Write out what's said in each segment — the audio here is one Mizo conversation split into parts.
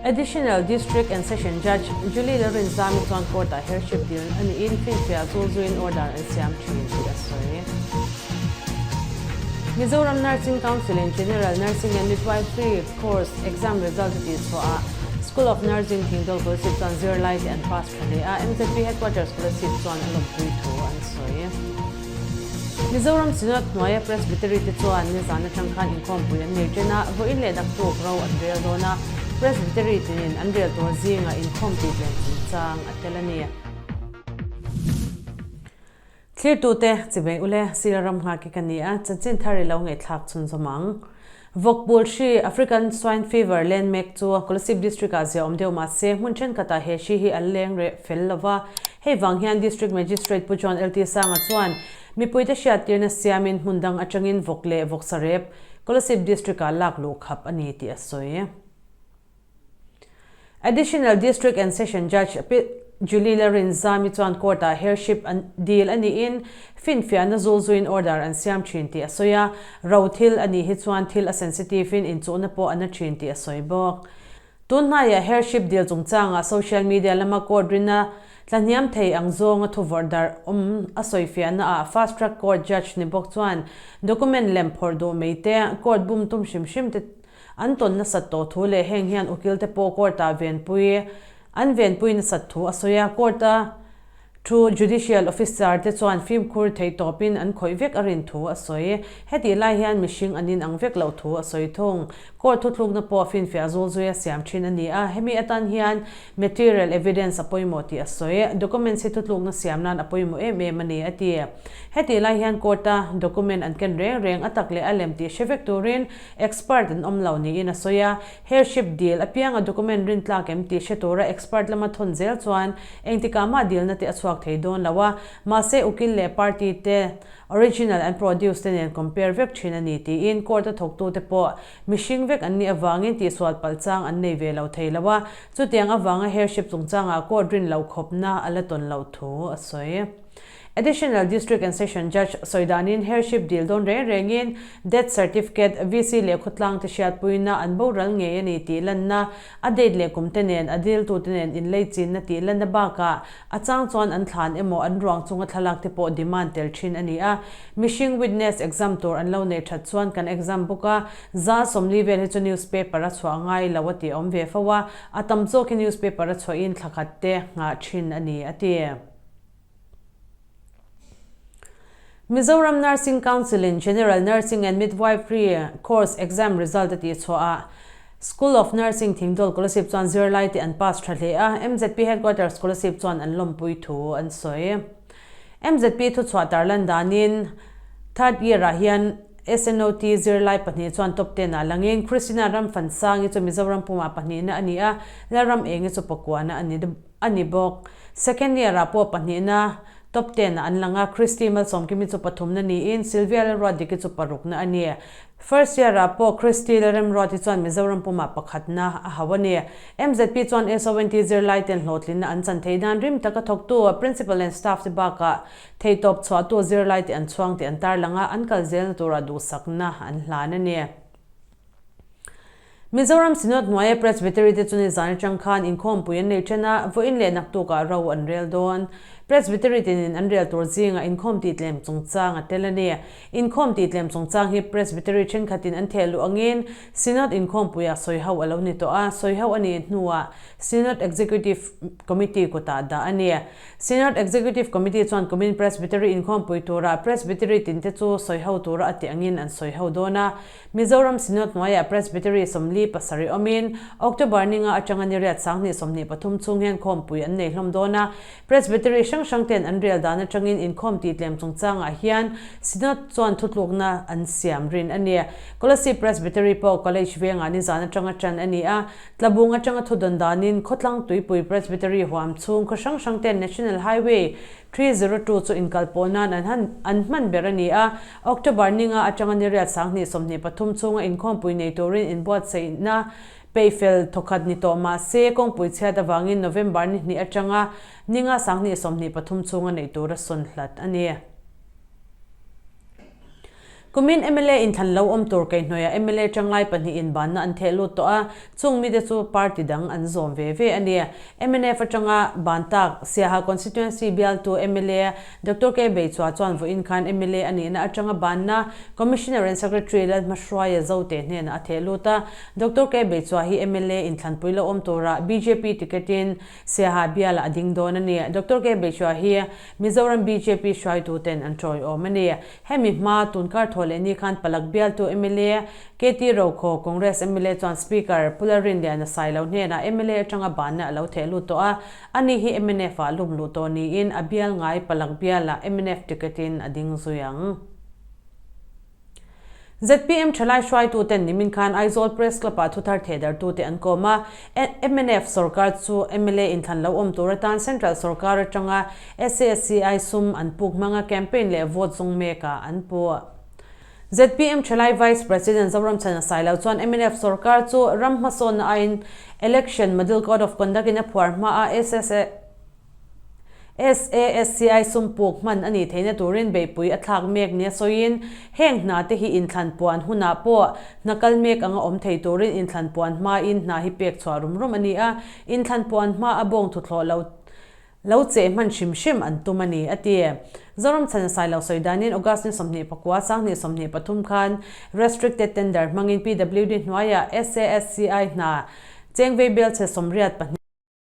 Additional District and Session Judge Julie Lalrinzami chuan court-ah herhship dil a niin finfiah zul zuiin order an siam thin tih a sawi. Mizoram Nursing Council-in General Nursing and Midwifery Course exam result a tihchhuah ah School of Nursing Thingdawl Kolasib chuan zirlai te an pass tha hle a, MZP Headquarters Kolasib chuan a lawmpui thu an sawi. Mizoram Synod hnuaia Presbytery te chuan nizan atang khan inkhawmpui an nei ṭen a, vawiin leh naktuk ro an rel dawn a, Presbytery tinin an rel tur zingah inkhawm tih tlem chungchang a tel a ni. Thlirtute, chibei ule, Sira ram nghak hi ka ni a, chanchin thar i lo ngaihthlak chhunzawm ang. Vawkpul hri, African Swine Fever, len mek chu Kolasib District ah zia awm deuh mah se, hmun thenkhatah he hri hi an leng reh fel lo va. Hei vang hian District Magistrate Pu John LT Sanga chuan mipuite hriattirna siamin hmun dang atangin vawk leh vawksa rep Kolasib District ah lak luh khap a ni tih a sawi. Additional District and Session Judge Pi Julie Larinzami chuan court-ah heirship an dil a niin finfiahna zul zuiin order an siam thin tih a sawi a, ro thil a nih hi chuan thil a sensitive-in inchuhna pawh a na thin tih a sawi bawk. Tun hnaiah heirship dil chungchangah social media lama court rina tlahniam thei ang zawnga thu vawrh darh awm a sawifiahna ah fast track court judge ni bawk chuan document lem phawrh duh mai te, court bum tum hrim hrim te An tawn nasat tawh thu leh heng hian ukil te pawh court-ah venpui an venpui nasat thu a sawi a. Court-a thu judicial officer te chuan fimkhur theih tawpin an khawih vek a rin thu a sawi. Hetih lai hian mihring an inang vek loh thu a sawi thung. Court thuthlukna pawh finfiah zul zuia siam thin a ni a, hemi atan hian material evidence a pawimawh tih a sawi. Documents hi thutlukna siam nan a pawimawh em em a ni, a ti. Hetih lai hian court-a document an ken reng reng a tak leh a lem tih hre vek turin Expert an awm lo niin a sawi a, heirship dil apianga document rintlak em tih hre tura expert lama thawn zel chuan engtikah mah dilna te a chhuak thei dawn lo a, mahse ukil leh party te original an produce te nen compare vek thin a ni tiin court a thawktute pawh mihring vek an nih avangin tihsual palh chang an nei ve lo thei lo a, chutiang avanga heirship chungchangah court rin loh khawpna a la tawn loh thu a sawi. Additional District and Session Judge sawi danin heirship dil dawn reng rengin death certificate, VC leh khawtlang te hriatpuina an boral ngei a ni tih lanna, a date leh kum te nen a diltute nen inlei chinna tih lanna bakah a chang chuan an thlan emaw an ruang chunga thlalak te pawh demand tel thin a ni a. Mihring witness exam tur an lo neih that chuan kan exam bawk a, 40% vel hi chu newspaper a chhuah ngai lo a tih a awm ve fo a, a tam zawk hi newspaper a chhuahin thlakhat te nghah thin a ni a ti. Mizoram Nursing Council-in General Nursing and Midwifery Course exam result a tihchhuah ah School of Nursing Thingdawl Kolasib chuan zirlaite an pass tha hle a, MZP Headquarters Kolasib chuan an lawmpui thu an sawi. MZP thuchhuah tarlan danin third year ah hian SNOT zirlai pahnih chuan top ten ah langin Christina Ramfansangi chu Mizoram pumah pahnihna a ni a, Lalram Engi chu pakuana a ni. A ni bawk. Second year ah pawh pahnihna, top ten ah an lang a, Christy Malsawmkimi chu pathumna niin Sylvia Lalruatdiki chu parukna a ni. First year ah pawh Christy Lalremruati chuan Mizoram pumah pakhatna a hauh a ni. MZP chuan SONT zirlai ten hlawhtlinna an chan theih nan rim taka thawktu Principal and Staff te bakah theihtawp chhuahtu zirlai te an chhuang tih an tarlang a, an kal zelna turah duhsakna an hlan a ni. Mizoram Synod hnuaia Presbytery te chu nizan atang khan inkhawmpui an nei then a, vawiin leh naktukah ro an rel dawn. Presbytery tinin an rel tur zingah inkhawm tih tlem chungchang a tel a ni. Inkhawm tih tlem chungchang hi Presbytery thenkhatin an theh luh angin Synod inkhawmpuiah sawiho a lo ni tawh a, sawiho a nih hnuah Synod Executive Committee kutah dah a ni. Synod Executive Committee chuan kumin Presbytery inkhawmpui turah Presbytery tinte chu sawiho tura a tih angin an sawiho dawn a. Mizoram Synod hnuaiah Presbytery 47 awmin October ninga atanga ni riat 2023 chhung hian khawmpui an nei hlawm dawn a. Presbytery hrang hrang ten an rel dan atangin inkhawm tih tlem chungchangah hian Synod chuan thutlukna an siam rin a ni. Kolasib Presbytery pawh College vengah nizan atanga tan a ni a. Tlabung atanga thudawn danin Khawtlang Tuipui Presbytery huam chhung khaw hrang hrang ten National Highway 302 chu inkalpawh nan an han an hman ber a ni a, October ninga atanga ni riat 2023 chhunga inkhawmpui nei turin inbuatsaihna peihfel thawkhat ni tawh mah se, kawngpui chhiat avangin November ni hnih atanga ninga 2023 chhunga neih tura sawn hlat a ni. Kumin mla inthlan lo awm tur kaihhnawihah mla tanglai pahnihin banna an theh lut tawh a, chung mite chu party dang an zawm ve ve a ni. Mnf atanga ban tak Siaha Constituency bialtu mla Doctor K Beichua chuan vawiin khan mla a nihna atanga banna Commissioner and Secretary Lalhmahruaia Zote hnenah a theh lut a. Doctor K Beichua hi mla inthlanpui lo awm turah bjp ticket in Siaha bialah a ding dawn a ni. Doctor K Beichua hi Mizoram bjp hruaituten an tawiawm a ni. Hemi hma tunkar thaw leh ni khan Palak bialtu mla KT Rokhaw, Congress mla chuan Speaker Pu Lalrinliana Sailo hnenah mla atanga banna a lo theh lut tawh a, ani hi mnf ah lum luh tawh niin a bial ngai Palak bialah mnf ticket in a ding zui ang. Zpm thalai hruaituten nimin khan Aizawl Press Club ah thuthar thehdartute an kawm a, mnf sorkar chu mla inthlan lo awm tur atan Central sorkar atanga SASCI sum an puk hmanga campaign leh vote zawng mekah an puh. Zpm thalai Vice President Zoramchhana Sailo chuan mnf sorkar chu ram hmasawnna aiin Election Model Code of Conduct in a phuar hmaa SASCI sum puk hman a nih theihna turin beihpui a thlak mek nia sawiin heng hna te hi inthlan puan hunah pawh hna kal mek anga awm thei turin inthlan puan hmain hna hi pek chhuah rum rum a ni a, inthlan puan hma a bawng thuthlawh lo Lo cheh hman hrim hrim an tum a ni, a ti. Zoramchhana Sailo sawi danin August ni 24, 2023 khan Restricted Tender hmangin PWD hnuaiah SASCI hna chengvei belchhe 82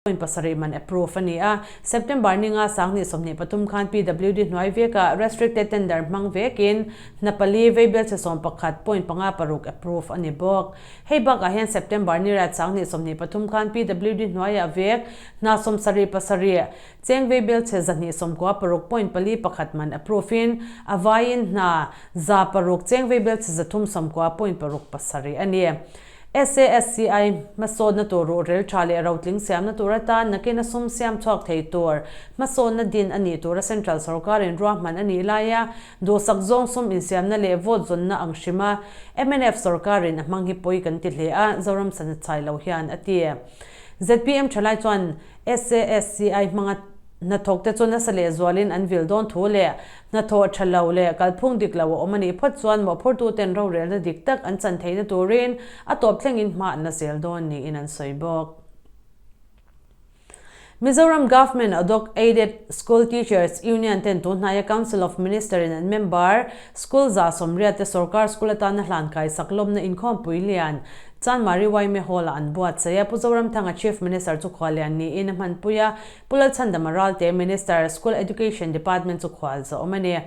point pasarih man approve a ni a. September ninga 2023 khan PWD hnuai vekah Restricted Tender hmang vekin hna pali vei belchhe 11 point panga paruk approve a ni bawk. Hei bakah hian September ni riat 2023 khan PWD hnuaiah vek Hna 77, Chengvei Belchhe 296 point pali pakhat man approve in a vaiin hna 600 Chengvei Belchhe 390 point paruk pasarih a ni. SASCI hmasawnna tur ruhrel tha leh rotling siamna tur atan nakin a sum siam chhuak thei tur hmasawnna din a nih tura Central sorkarin ruahman a nih laia duhsak zawng sum insiamna leh vote zawnna ang hrima mnf sorkarin a hmang hi pawi kan ti hle a, Zoram Sanachai lo hian a ti. Zpm thalai chuan SASCI hmanga hnathawkte chu nasa leh zualin an vil dawn thu leh hnathawh tha lo leh kalphung dik lo a awm a nih phawt chuan mawhphurtuten rorelna dik tak an chan theihna turin a tawp thlengin hma an la zel dawn niin an sawi bawk. Mizoram Government Adhoc Aided School Teachers Union ten tunhnaia Council of Minister in an member school 180 te sorkar school atana hlan kaisak lawmna inkhawmpui lian Chanmari Yma Hall-ah an buatsaih a, Pu Zoramthanga Chief Minister chu khuallian niin a hmanpui a, Pu Lalchhandama Ralte, Minister, School Education Department chu khual zawh awm a ni.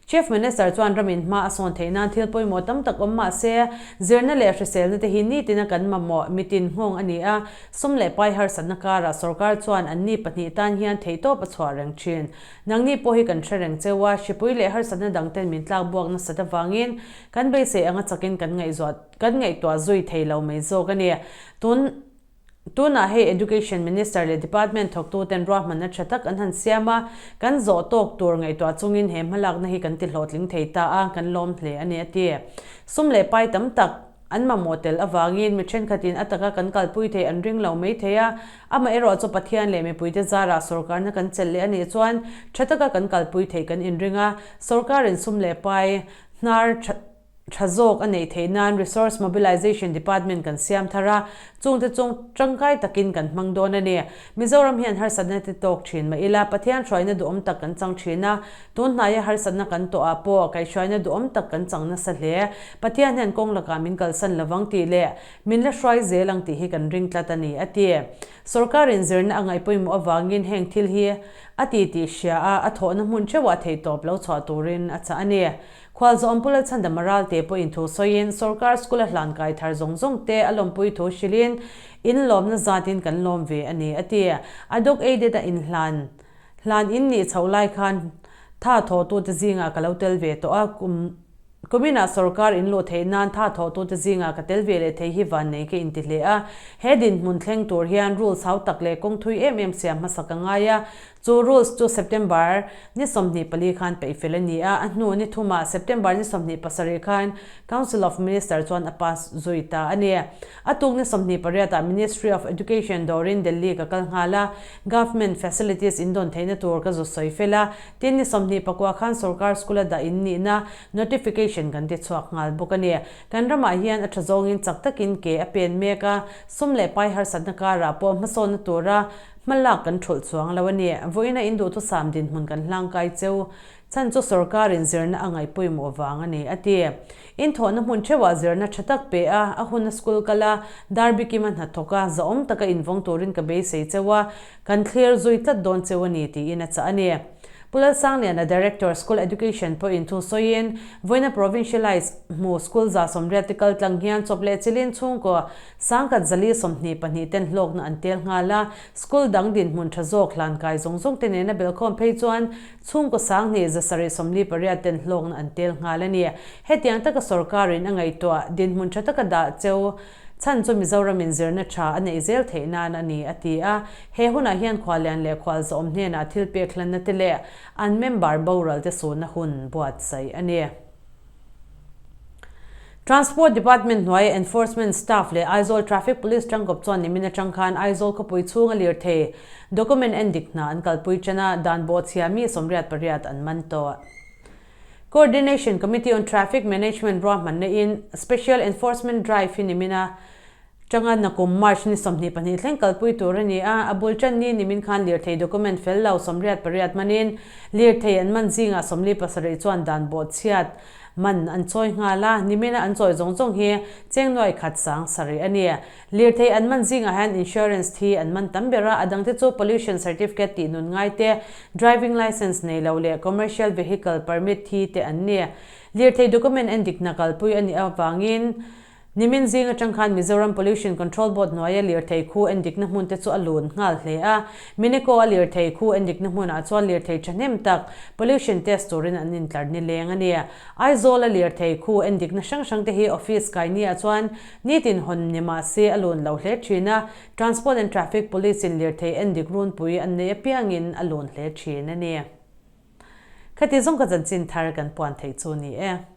Chief Minister chuan ramin hma a sawn theih nan thil pawimawh tam tak awm mah se, zirna leh hriselna te hi nitina kan mamawh mitin nghawng a ni a, sum leh pai harsatna karah sorkar chuan anni pahnih tan hian theihtawp a chhuah reng thin. Nangni pawh hi kan hre reng cheu a, hripui leh harsatna dangten min tlak buak nasat avangin kan beisei anga chakin kan ngaihzuah Kan ngaihtuah zui thei lo mai zawk a ni. Tun tunah hei Education Minister leh Department thawktuten ruahmanna tha tak an han siam a, kan zawh tawk tur ngaihtuah chungin he hmalakna hi kan ti hlawhtling thei ta a, kan lawm hle a ni a ti. Sum leh pai tam tak an mamawh tel avangin mi thenkhatin a taka kan kalpui thei an ring lo mai thei a, amaherawh chu Pathian leh mipuite zarah sorkarna kan chelh leh a nih chuan tha taka kan kalpui thei kan inring a, sorkarin sum leh pai hnar tha Tha zawk a neih theih nan Resource Mobilization Department kan siam thar a, chungte chung tangkai takin kan hmang dawn a ni. Mizoram hian harsatna te tawk thin mah ila, Pathian hruaina duhawm tak kan chang thin a, tun hnaia harsatna kan tawh ah pawh kaihhruaina duhawm tak kan chang nasa hle. Pathian hian kawng lakah min kalsan lovang tih leh min la hruai zel ang tih hi kan ring tlat a ni, a ti. Sorkarin zirna a ngaih pawimawh avangin heng thil hi a ti tih hria a, a thawhna hmun theuhah theihtawp lo chhuah turin a chah a ni. Khualzawm Pu Lalchhandama Ralte pawhin thu sawiin sorkar school a hlan kai thar zawng zawng te a lawmpui thu hrilhin in lawmna zatin kan lawm ve a ni a ti. A dog aided a inhlan hlan in nih chhoh lai khan tha thawhtute zingah ka lo tel ve tawh a, kum kuminah sorkar in luh theih nan tha thawhtute zingah ka tel ve leh thei hi vannei ka inti hle a. He dinhmun thleng tur hian rules hau tak leh kawng thui em em siam hmasa ka ngai a. Chu rules chu September ni 24 khan peihfel a ni a, a hnu ni thumah September ni 27 khan Council of Minister chuan a pass zui ta a ni. A tuk ni 28 ah Ministry of Education dawrin Delhi ka kal nghal a, Government facilities in dawn theihna tur ka zu sawi fel a, tin ni 29 khan sorkar school a dah in nihna notification kan ti chhuak nghal bawk a ni. Kan ramah hian a tha zawngin chak takin ke a pen mek a, sum leh pai harsatna karah pawh hmasawnna tura Hma lak kan thulh chuang lo a ni. Vawiina in duhthusam dinhmun kan hlangkai cheu chhan chu sorkarin zirna a ngaih pawimawh vang a ni, a ti. In thawhna hmun theuhah zirna tha tak pe a, a huna school kal a, dar bikima hna thawk a, zahawm taka invawng turin ka beisei cheu a, kan thlir zui tlat dawn cheu a ni, tiin a chah a ni. Pu Lalsangliana, Director, School Education pawhin thu sawiin, vawiina Provincialised hmu school 180 te kal tlang hian chawp leh chilin chhungkaw Sangkhat 422 ten hlawkna an tel nghal a, school dang dinhmun tha zawk hlan kai zawng zawng te nena belkhawm phei chuan chhungkaw 2148 ten hlawkna an tel nghal a ni. Hetiang taka sorkarin a ngaihtuah dinhmun tha taka dah cheu chhan chu Mizoramin zirna tha a neih zel theih nan a ni, a ti a. He hunah hian khuallian leh khualzawm hnenah thil pek hlanna te leh an member boral te sunna hun buatsaih a ni. Transport Department hnuaia Enforcement Staff leh Aizawl Traffic Police tangkawp chuan nimin atang khan Aizawl khawpui chhunga lirthei document endik hna an kalpui ṭan a, dan bawhchhia mi 88 an man tawh. Coordination Committee on Traffic Management ruahmanna in Special Enforcement Drive hi nimina Tanga nakum March ni 22 thleng kalpui tur a ni a, a bul tan ni nimin khan lirthei document fel lo 88 manin lirthei an man zingah 47 chuan dan bawhchhiat man an chawi nghal a, nimina an chawi zawng zawng hi cheng nuai khat sang sarih a ni. Lirthei an man zingah hian insurance thi an man tam ber a, a dangte chu pollution certificate tih nun ngai te, driving licence nei lo leh commercial vehicle permit thi te an ni. Lirthei document endikna kalpui a nih avangin, Nimin zing atang khan Mizoram Pollution Control Board hnuaia lirthei khu endikna hmun te chu a lun nghal hle a. Minico a lirthei khu endikna hmunah chuan lirthei thahnem tak pollution test turin an intlar nileng a ni. Aizawl a lirthei khu endikna hrang hrang te hi office kai niah chuan nitin hawn ni mah se a lun lo hle thin a, Transport and Traffic Police in lirthei endik runpui an neih apiangin a lun hle thin a ni. Khati zawng ka chanchin thar kan puan theih chu ni e.